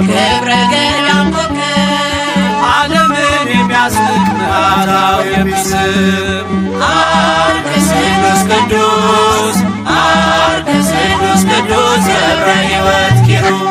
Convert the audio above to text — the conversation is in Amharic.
ክብረ ገዳም ኮከብ ዓለምን የሚያስንቅ መዓዛው የሚስብ አርከ ስሉስ ቅዱስ፣ አርከ ስሉስ ቅዱስ፣ ገብረ ሕይወት ኪሩብ።